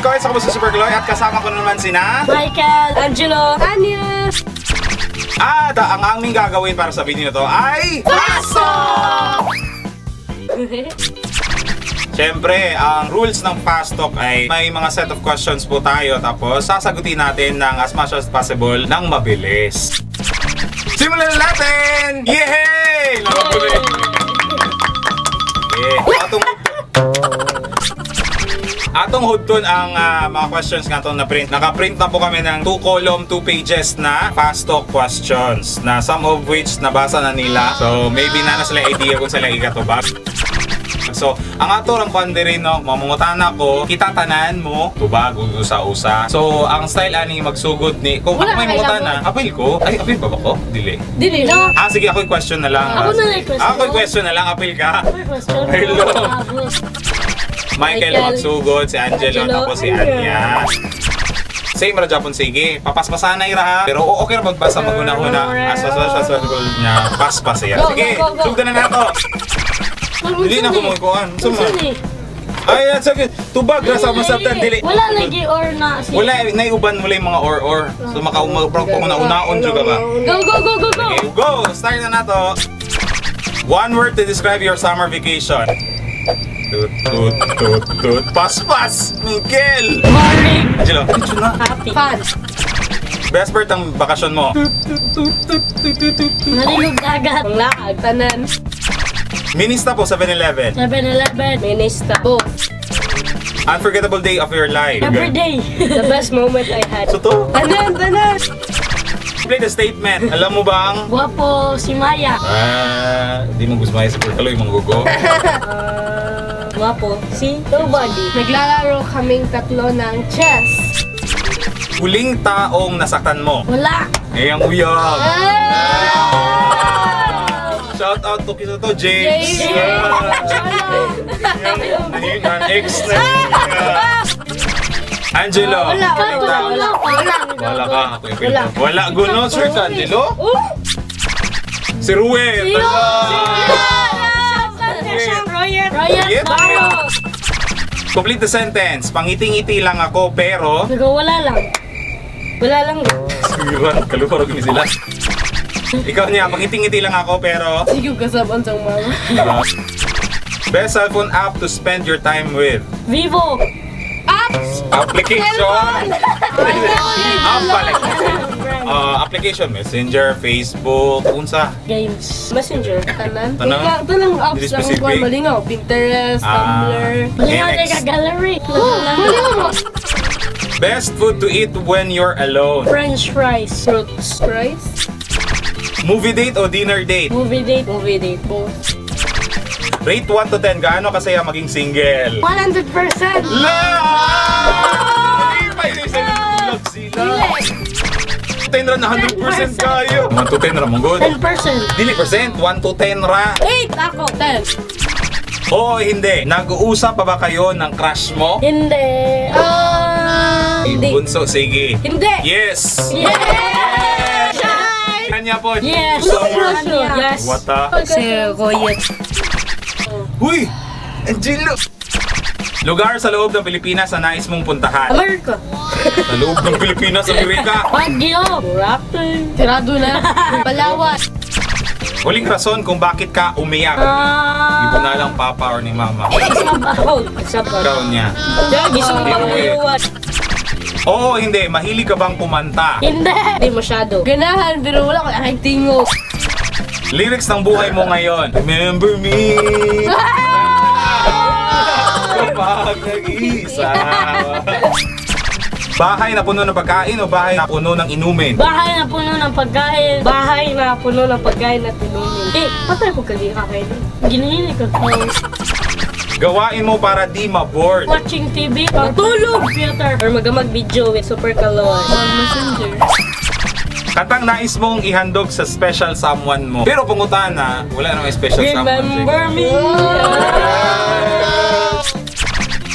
Coins. Ako po si Super Kaloy at kasama ko naman sina Michael, Angelo, Anya! At ang aming gagawin para sa video na to ay Fast Talk! Siyempre, ang rules ng Fast Talk ay may mga set of questions po tayo, tapos sasagutin natin ng as much as possible ng mabilis. Simulan na natin! Yay! Nakabuli! Yeah. Atong hudton ang mga questions nga itong na-print. Naka-print na po kami ng 2 column, 2 pages na fast talk questions na some of which nabasa na nila. So maybe na na sila idea kung sila igatubag. So, ang ato rang kwan diri, no, mamungutana ko, kita tanan mo, tubag ug usa-usa. So, ang style ani magsugod ni kung Wala ako may kay mangutana, apil ko. Ay, apil ba ko? Dili. Dili. No. Ah, sige, ako yung question na lang. Ako Ah, na sige. lang yung question. Ako yung question na lang, apil ka. May question. Hello. Michael, Michael. magsugod, si Angelo, Angelo, tapos si Anya. Anya. Same ra Japon, sige. Papaspasanay ra ha. Pero okay ra magbasa maguna-huna. As niya. Paspas siya. Go, Sige, go, go, go. sugdan na nato. Hindi na kumukuan. Suma. Ay, sige. Tubag ra sa masabtan dili. Wala lagi or na. Sige. Wala naiuban mo lang yung mga or. So makaumabro ko na unaon jud ka ba. Go, go, go, go, go! Okay, go! Start na nato. One word to describe your summer vacation. Tut, tut, tut, tut. Paspas! Miguel! Boring. Angelo, picture na. Happy. Fun. Best part ng bakasyon mo. Nalilog dagat. Ang lakag, tanan. Minista po, 7-Eleven. 7-Eleven. Minista. Both. Unforgettable day of your life. Every day. The best moment I had. So to, Tanan, tanan! Play the statement. Alam mo bang Guwapo si Maya. Ah, di mo gusto sa kaloy manggugo. Guwapo. Si nobody. Naglalaro kaming tatlo ng chess. Huling taong nasaktan mo. Wala. Eh, ang uyab. Shout out to kisa to, James. James. Ang ex na. Angelo. Wala, wala, huling tao. wala, wala. Wala ka. Ako yung wala. Wala. Guno, sir, ka, Angelo? Oh! Si Ruel. Royet. Ryan. Yes. Barros. Complete the sentence. Pangiting-ngiti lang ako, pero Nagawala lang. Wala lang. Siran, kalupa rin sila. Ikaw niya, pangiting-ngiti lang ako, pero Sige, kasabon sa mama. Best cellphone app to spend your time with. Vivo. Application! App pala. Application, Messenger, Facebook, unsa. Games. Messenger. Tanan. Tanan? Tanang apps Dili lang specific. kuan malingaw. Pinterest, Ah. Tumblr. Malingaw Okay, na next. ka gallery. Malingaw. Best food to eat when you're alone. French fries. Fruits. Rice. Movie date o dinner date? Movie date. Movie date. Both. Rate 1 to 10, gaano kasaya maging single? 100%. La! Ay, pa yun, love sila. 10 ra na 100% kayo. 1 to 10 ra mong good. 10%. Dili percent, 1 to 10 ra. 8 ako. 10. Oo, hindi. Nag-uusap pa ba kayo ng crush mo? Hindi. Ah, hindi. Bunso, sige. Hindi. Yes! Yes! Kanya po. Yes! Summer. Yes. What the? Si Royet. Huy! Angelo! Lugar sa loob ng Pilipinas na nais mong puntahan. America. Sa loob ng Pilipinas, Amerika. Baguio. Boracay. Tirado na. Palawan. Huling rason kung bakit ka umiyak. Ah. Ibo na lang papa or ni mama. Ako. Sabon. Ikaw niya. Gisong panguluwan. Oo, hindi. Mahilig ka bang kumanta? Hindi. Hindi masyado. Ganahan pero wala ko akong tingog. Lyrics ng buhay mo ngayon. Remember me. Kapag nag-iisa. Bahay na puno ng pagkain o bahay na puno ng inumin? Bahay na puno ng pagkain. Bahay na puno ng pagkain at inumin. Eh, patay ko kagi kakain. Ginihilig ko. Gawain mo para di ma-bored. Watching TV. Matulog! Computer. Or magamag video with super kaloy. Messenger. Kantang nais mong ihandog sa special someone mo. Pero pangutana, wala namang special someone. Remember me.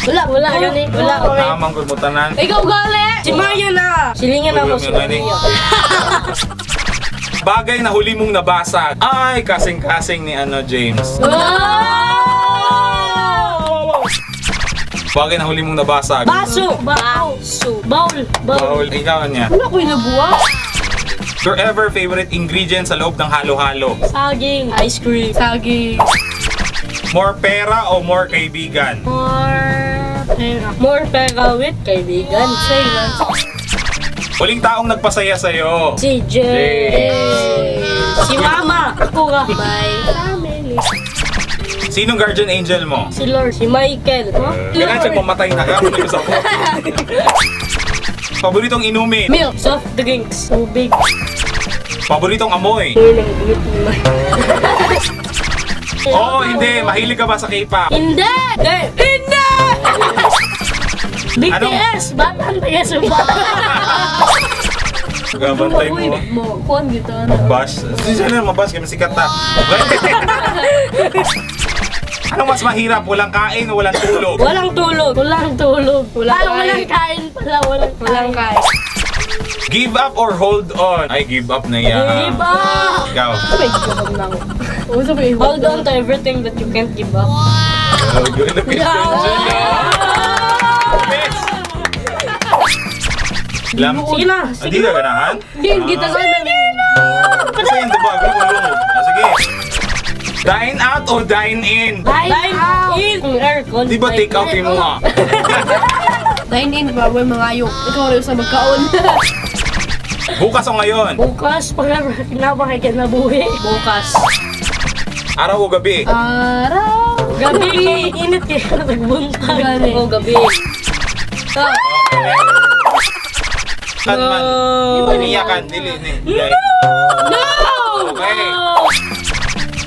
Wala, wala, gani. Wala. Tamang gumutanan. Ikaw gali! Si Mario na! Silingan ako si Wala, Mario. Bagay na huli mong nabasa. Ay, kasing-kasing ni ano, James. Wow! Bagay na huli mong nabasag. Baso. Baso. Bowl. Bowl. Bowl. Ikaw niya. Wala ko nabuwa. Your ever favorite ingredient sa loob ng halo-halo? Saging. Ice cream. Saging. More pera o more kaibigan? More pera. More pera with kaibigan. Same lang. Huling taong nagpasaya sa'yo? Si James. Si Mama. Ako ka. My family. Sinong guardian angel mo? Si Lord. Si Michael. Huh? Ganun siya pumatay na ka. Ano yung sa Paboritong inumin? Milk. Soft drinks. Tubig. Paboritong amoy? Yun ang init mo. Oo, hindi. Mahilig ka ba sa K-pop? Hindi! Hindi! BTS! Batang taga Sumba. Gabantay Uy, mo. mo. Kuan gito na. Bash. Siya na mabash kami sikat ta. Anong mas mahirap? Walang kain o walang tulog? Walang tulog. Walang tulog. Walang Ah, kain. walang kain pala. Walang kain. Walang kain. Give up or hold on? Ay, give up na yan. Give up! Ikaw. Sabay, give up na ako. Oo, sabay, Hold on to everything that you can't give up. Oh, good. Look at Best! Lam. Sige na! Ah, Sige di ka ganahan? Hindi, kita sa Kasi yung diba? Grupo lungo. Ah, sige. Dine out o dine in? Dine in! Kung aircon. Di ba take out yung mga? Dine in ba? Uy, mga ayok. Ikaw rin sa magkaon. Bukas o ngayon? Bukas, pag napakikinabuhi. Bukas. Araw o gabi? Araw. Gabi kay init kaya nagbuntag. Gani. O gabi. Ah, Kan man. Iniyakan, dili ni. No! Okay.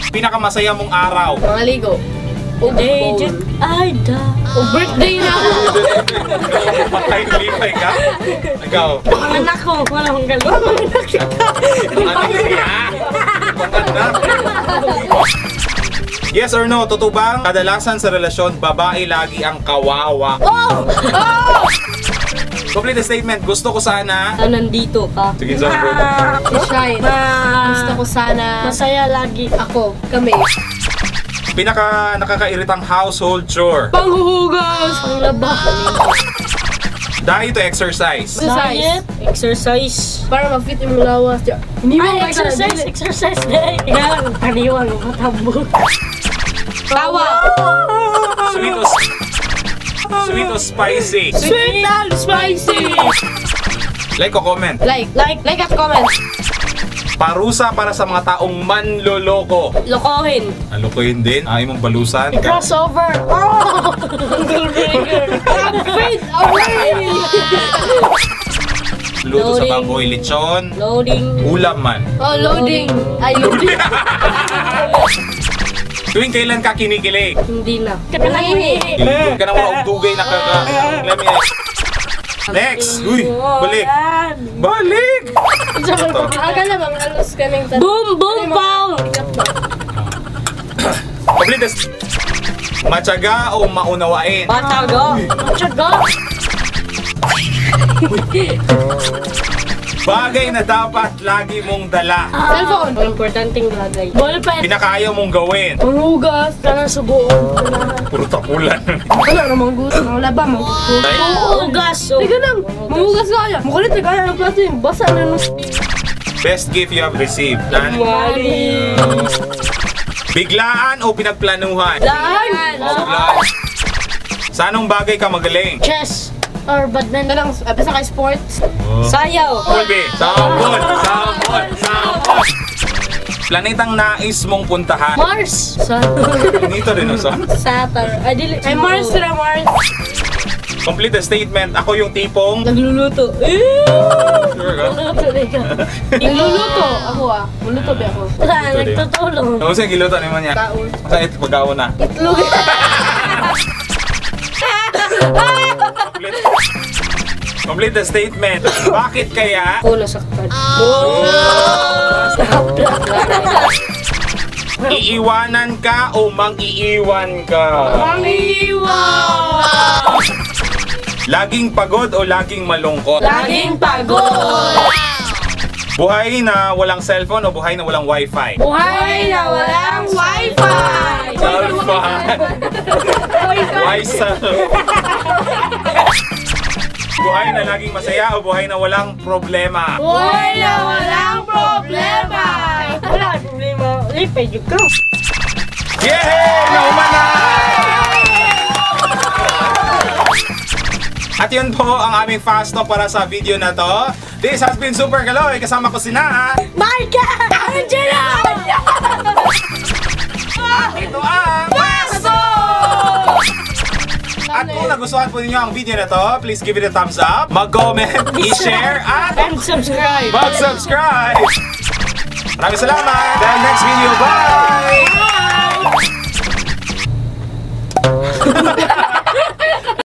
Pinakamasaya mong araw. Mga ligo. O Day bowl. just I die. O birthday na ako. Patay lipay ka? Ikaw. Mga anak ko, wala akong galing. Mga anak kita. Ano siya? Anak. Yes or no, totoo bang kadalasan sa relasyon, babae lagi ang kawawa? Oh! Oh! Complete the statement, gusto ko sana. Ah, nandito ka. Sige, sorry bro. Si Shine. Gusto ko sana. Masaya lagi. Ako. Kami. Pinaka nakakairitang household chore. Panghuhugas. Panglaba. Diet to exercise. Exercise. Diet. Exercise. Para mag-fit yung lawas. Hindi mo Ay, exercise, exercise. Kaya lang, kaniwang, matambok. Tawa. Sweet o spicy. Sweet and spicy! Like o comment. Like. Like. Like at comment. Parusa para sa mga taong manloloko. Lokohin. Lokohin din. Ayaw mong balusan. Crossover. Oh! Breaker. Fade away. Luto sa Loading. baboy, lechon. Loading. Ulam man. Oh, loading. Ay, loading. Tuwing kailan ka kinikilig? Hindi na. Kailangan Huwag ka na wala og dugay na kaka. Let me Next! Uy! Balik! Balik! Ito. Aga na bang alos ka ng tat- Boom, boom, pow! Complete this. Matyaga o maunawain? Bataga. Matyaga. Bagay na dapat lagi mong dala. Cellphone. Importanteng bagay. Ballpen. Pinakaayaw mong gawin. Panghugas. Kana subuon. Puro tapulan. Wala namang gusto. Wala ba? Manghugas. Ugas. Teka lang. Manghugas ka kaya. Makulit na kaya ng plato yung basa na nung... Best gift you have received. Dan? Money. Biglaan o pinagplanuhan? Daan. Biglaan. Sa anong bagay ka magaling? Chess. Or badminton. Kanang, basta kay sports. Sayaw. Pulbi. Sampol! Sampol! Sampol! Planetang nais mong puntahan. Mars. Saturn. Dito rin, no, son? Saturn. Ay, dili. Ay, Mars na Mars. Complete the statement. Ako yung tipong... Nagluluto. Eh! Sure ka? Nagluluto na ikaw. Nagluluto. Ako ah. Maluto ba ako? Wala, nagtutulong. Ano sa'yo giluto ni mo niya? Kaon. Sa ito pagkaon na. Itlog. Complete. Complete the statement. Bakit kaya? Ako nasaktan. Iiwanan ka o mang-iiwan ka? Mangiiwan! Laging pagod o laging malungkot? Laging pagod. Buhay na walang cellphone o buhay na walang wifi? Buhay na walang wifi! Cellphone! Wifi! Buhay sa... Buhay na laging masaya o buhay na walang problema? Buhay na walang problema! Wala kay problema. Lipay jud ka. Yay! Nauma na! At yun po ang aming fast talk para sa video na to. This has been Super Kaloy. Kasama ko si Na. Micah! Angela! At ito ang Fast Talk! At kung nagustuhan po ninyo ang video na to, please give it a thumbs up, mag-comment, i-share, at And subscribe. mag-subscribe! Maraming salamat! Till next video, bye! Bye!